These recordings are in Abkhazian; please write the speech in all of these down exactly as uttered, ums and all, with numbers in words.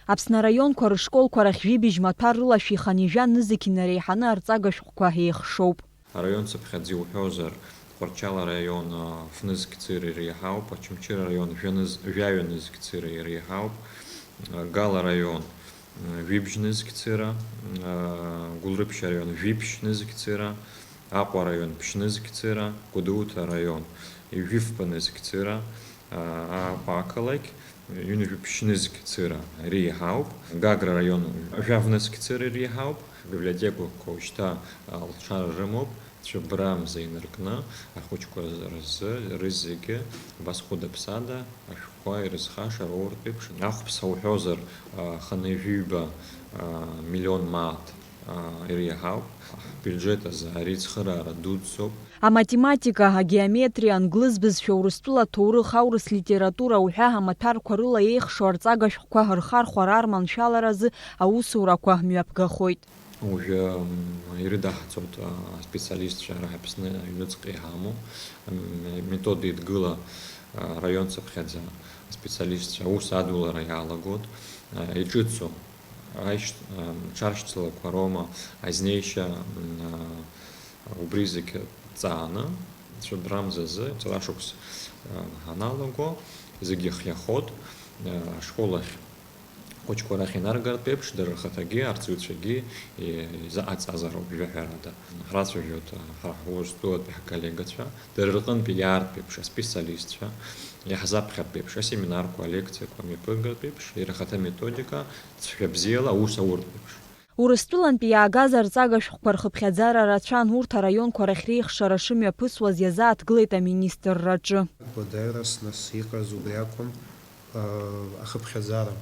Аԥсны араионқәа рышколқәа рахь жәибжь маҭәар рылашәиханы ижәа нызқь инареиҳаны арҵага шәҟәқәа еихшоуп. Араион цыԥхьаӡа иуҳәозар, Тҟәарчал араион, а, фнызқь цыра иреиҳауп, Очамчыра араион жәаныз-, жәаҩа нызқь цыра иреиҳауп, а, Гал араион, м, жәибжь нызқь цыра, а, Гәылрыԥшь араион жәиԥшь нызқь цыра, Аҟәа араион ԥшь нызқь цыра, Гәдоуҭа араион ҩажәи фба нызқь цыра, а, Аҟәа ақалақь ҩынҩажәи ԥшь нызқь цыра иреиҳауп, Гагра араион жәаф нызқь цыра иреиҳауп, абиблиотекақәа уажәшьҭа, а, лшара рымоуп, цәыббра амза инаркны ахәыҷқәа рзы рызегьы убас хәыда-ԥсада ашәҟәқәа ирызхаша роуртә еиԥш, ахәԥса уҳәозар, а, хынҩажәи ҩба, а, миллион мааҭ, а, иреиҳауп. Ҳбиуџьет азы ари цхыраара дуӡӡоуп. Аматематика, агеометриа, англыз бызшәа, Урыстәыла аҭоурых, аурыс литература уҳәа амаҭәарқәа рыла еихшо арҵага шәҟәқәа рхархәара арманшәаларазы аусурақәа мҩаԥгахоит. Уажәы, м, ирыдаҳҵоит, а, аспециалистцәа ара Аԥсны аҩныҵҟа иҳамоу, м, методеидгыла, а, раион цыԥхьаӡа аспециалистцәа аус адулара иалагоит, а, иҿыцу аишь-, ам, ҽаршьцылақәа роума азнеишьа, м, а, убри зегь ҵааны, цәыббра амзазы, ҵарашықәс, а, ҳаналаго, зегьы хиахоит, а, ашкол ахь ахәыҷқәа рахь инаргартә еиԥш, дара рхаҭагьы, арҵаҩцәагьы, и-, изаҟаҵазароуп, жәаҳәарада. Ҳрацәажәоит, а, ҳара ҳурыстәылатәи ҳколлегацәа, дара рҟынтәи иаартә еиԥш аспециалистцәа, иаҳзаԥхьартә еиԥш асеминарқәа, алекциақәа мҩаԥыргартә еиԥш, иара ахаҭа методика, цәгьа бзиала аус ауртә еиԥш. Урыстәылантәи иаагаз арҵага шәҟәқәа рхыԥхьаӡара рацәан, урҭ араионқәа рахь реихшара шымҩаԥысуаз иазааҭгылеит аминистрраҿы. Даара снас иҟаз убри акәын, а, ахыԥхьаӡара,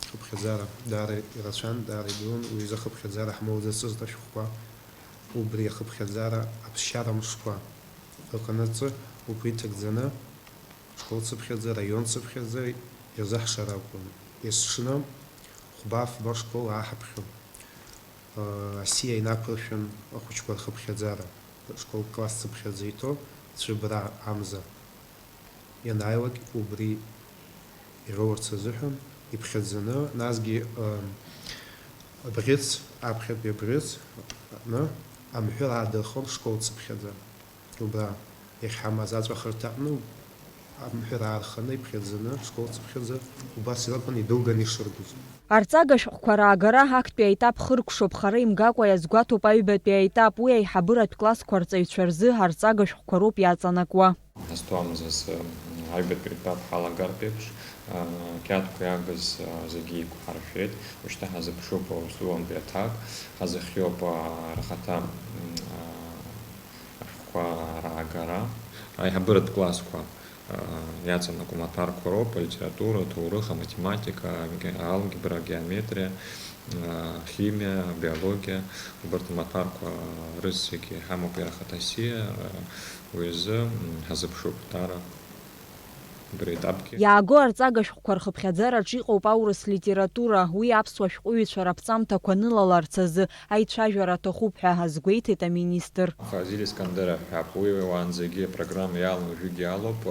ахыԥхьаӡара даара ирацәан, даара игылан, уи изы ахыԥхьаӡара ҳмоуӡацызт ашәҟәқәа, убри ахыԥхьаӡара аԥсшьара мшқәа рҟанаҵы уқәиҭагӡаны Школ цыԥхьаӡа, раион цыԥхьаӡа ирзаҳшар акәын. Есҽны хәба-фба школ ааҳаԥхьон. Асиа инақәыршәан ахәыҷқәа рхыԥхьаӡара, школ класс цыԥхьаӡа иҭо цәыббра амза ианааилак убри ироурц азыҳәан иԥхьаӡаны, насгьы, ы, абӷьыц, аԥхьатәи абӷьыц аҟны амҳәыр аадырхон школ цыԥхьаӡа. Убра иахьҳамаз аҵәахырҭаҟны амҳәыр аарханы иԥхьаӡаны, школ цыԥхьаӡа убас илакәын идәылганы ишыргоз. Арҵага шәҟәқәа раагара актәи аетап хыркәшоуп, хара имгакәа иазгәаҭоуп аҩбатәи аетап, уи аиҳабыратә классқәа рҵаҩцәа рзы арҵага шәҟәқәа роуп иаҵанакуа. Ҳазҭоу амзазы аҩбатәи аетап ҳалагартә еиԥш, а, ақьаадқәа иаагаз, а, зегьы еиқәҳаршәеит, уажәшьҭа ҳазыԥшуп Урыстәылантәи аҭак, ҳазыхиоуп, а, рхаҭа, м, а, ашәҟәқәа раагара. Аиҳабыратә классқәа, а, иаҵанакуа маҭәарқәа роуп, алитература, аҭоурых, аматематика, аге-, алгебра, агеометриа, а, ахимиа, абиологиа, убарҭ амаҭәарқәа рызегьы иҳамоуп иара ахаҭа асиа, а, уи азы, м, ҳазыԥшуп даара. Убри аетапгьы. Иааго арҵага шәҟәқәа рхыԥхьаӡараҿ иҟоуп аурыс литература, уи аԥсуа шәҟәыҩҩцәа раԥҵамҭақәа нылаларц азы аицәажәара аҭахуп ҳәа азгәеиҭеит аминистр. Фазиль Искандеров ҳәа, уи уаанӡагьы апрограмма иалан, уажәыгьы алоуп,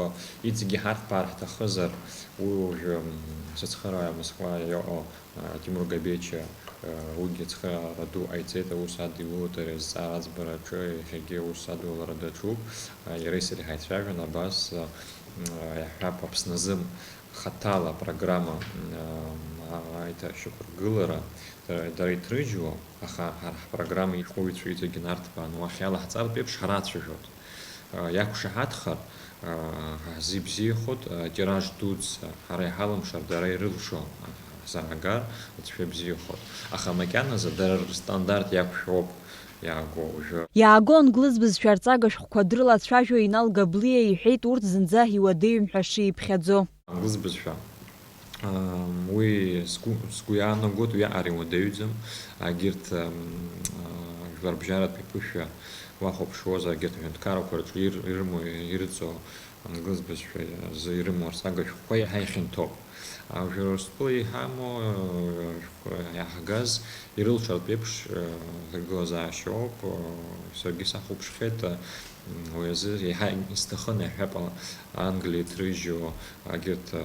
иҵегьы ҳарҭбаар ҳҭахызар, уи уажәы, м, сыцхырааҩ Москва иҟоу Тимур Габечиа, уигьы ацхыраара ду ҟаиҵеит, аус адиулоит ари азҵаара аӡбараҿы, иахьагьы аус адулара даҿуп. Иареи сареи ҳаицәажәон абас, иаҳҳәап, Аԥсназы хаҭала апрограмма, аиҭашьақәыргылара, дара иҭрыжьуа, аха ҳара ҳпрограмма ишәҟәыҩҩцәа иҵегьы нарҭбааны уахь иалаҳҵартә еиԥш ҳрацәажәоит. Иақәшаҳаҭхар, ҳзы ибзиахоит, атираж дуӡӡа ҳара иҳалымшар, дара ирылшо ҳзаагар, уцәшәа ибзиахоит. Аха макьаназы дара рстандарт иақәшәоуп иааго уажәы. Иааго англыз бызшәа арҵага шәҟәқәа дрылацәажәо Инал Габлиа иҳәеит урҭ зынӡа иуадаҩым ҳәа шиԥхьаӡо. Англыз бызшәа. Ам, уи сгәы, сгәы иаанагоит, уиаҟара иуадаҩӡам. Егьырҭ, ам, а, жәларбжьаратәи ԥышәа уахәаԥшуазар, егьырҭ аҳәынҭқаррақәа рҿы ир-, ирымоу, ирыҵоу англыз бызшәа азы ирымоу арҵага шәҟәқәа иаҳа ихьанҭоуп. А, уажәы Урыстәыла иҳамоу, а, шәҟәқәа иаҳгаз ирылшартә еиԥш, а, ҭагылазаашьа ауп, а, саргьы сахәаԥшхьеит, а, Уи азы еиҳа исҭахын, иаҳҳәап, Англиа иҭрыжьу, егьырҭ, а,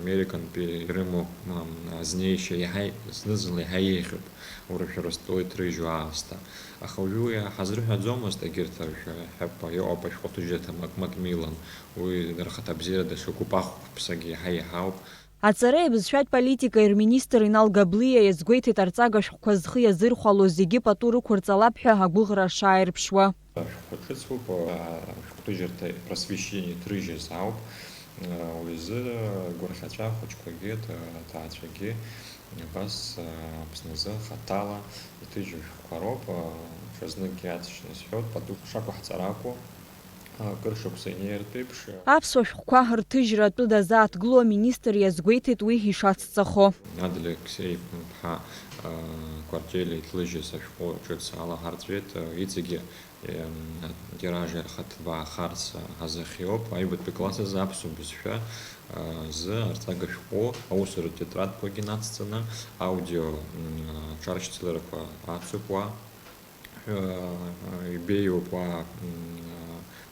Американтәи ирымоу, м, азнеишьа иаҳа, зны-зынла иаҳа еиӷьуп, уара шәара стәоу иҭрыжьу аасҭа. Аха уажәы уи ҳазрыҳәаӡомызт, егьырҭ шәҳәақәа иҟоуп ашәҟәы ҭыжьырҭа Мак-, Макмиллан, уи рхаҭабзиара даҽа гәыԥ ахәԥсагьы иаҳа иаҳауп. Аҵареи абызшәатә политикеи рминистр Инал Габлиа иазгәеиҭеит арҵага шәҟәқәа зхы иазырхәало зегьы пату рықәырҵалап ҳәа агәыӷра шааирԥшуа. Ашәҟәқәа ҿыцуп, ашәҟәҭыжьырҭа просвещение ҭрыжьыз ауп. Уи азы гәырӷьаҵәа ахәыҷқәагьы, ҭа-, аҭаацәагьы абас Аԥсназы хаҭала иҭыжьу шәҟәқәа роуп. Ҽазныкгьы иаҵшьны исҳәоит, пату шақәаҳҵар акәу, акыр шықәса инеиртә еиԥш. Аԥсуа шәҟәқәа рҭыжьра атәы дазааҭгыло аминистр иазгәеиҭеит уи ишацҵахо. Адлер Алексеи-иԥҳа, а, Кәарҷелиа иҭлыжьыз ашәҟәы ҿыц алаҳарҵәеит, а, иҵегьы, ем, атираж иархаҭбаахарц ҳазыхиоуп. Аҩбатәи класс азы аԥсуа бызшәа, а, зы арҵага шәҟәы аусуратә тетрадқәагьы нацҵаны, аудио, м, а, ҿаршьцыларақәа ацуп уа. Ибеиоуп уа, м,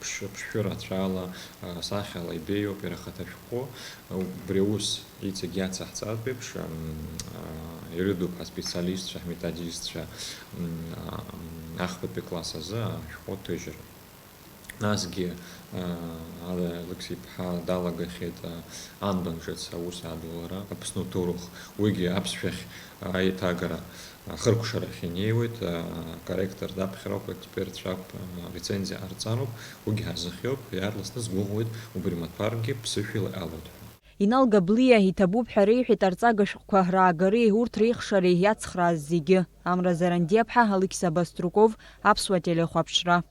ԥш-, ԥшшәы рацәала, сахьала ибеиоуп иара ахаҭа шәҟәы. Убри аус иҵегь иацаҳҵартә еиԥш, м, ирыдуп ҳаспециалистцәа, ҳметодистцәа, м, ахԥатәи класс азы ашәҟәы ҭыжьра. Насгьы, а, Алексеи-иԥҳа далагахьеит, а, анбан ҿыц аус адулара, Аԥсны уҭоурых, уигьы аԥсшәахь аиҭагара, ахыркәшарахь инеиуеит, а, корректор даԥхьароуп, експертцәа акәым, а, рецензиа ҟарҵароуп, уигьы ҳазыхиоуп, иаарласны сгәыӷуеит, убри маҭәаргьы ԥсышәала иҟалоит ҳәа. Инал Габлиа иҭабуп ҳәа реиҳәеит арҵага шәҟәқәа раагареи урҭ реихшареи иацхрааз зегьы. Амра Зарандиаԥҳа, Алықьса Баструков, Аԥсуа телехәаԥшра.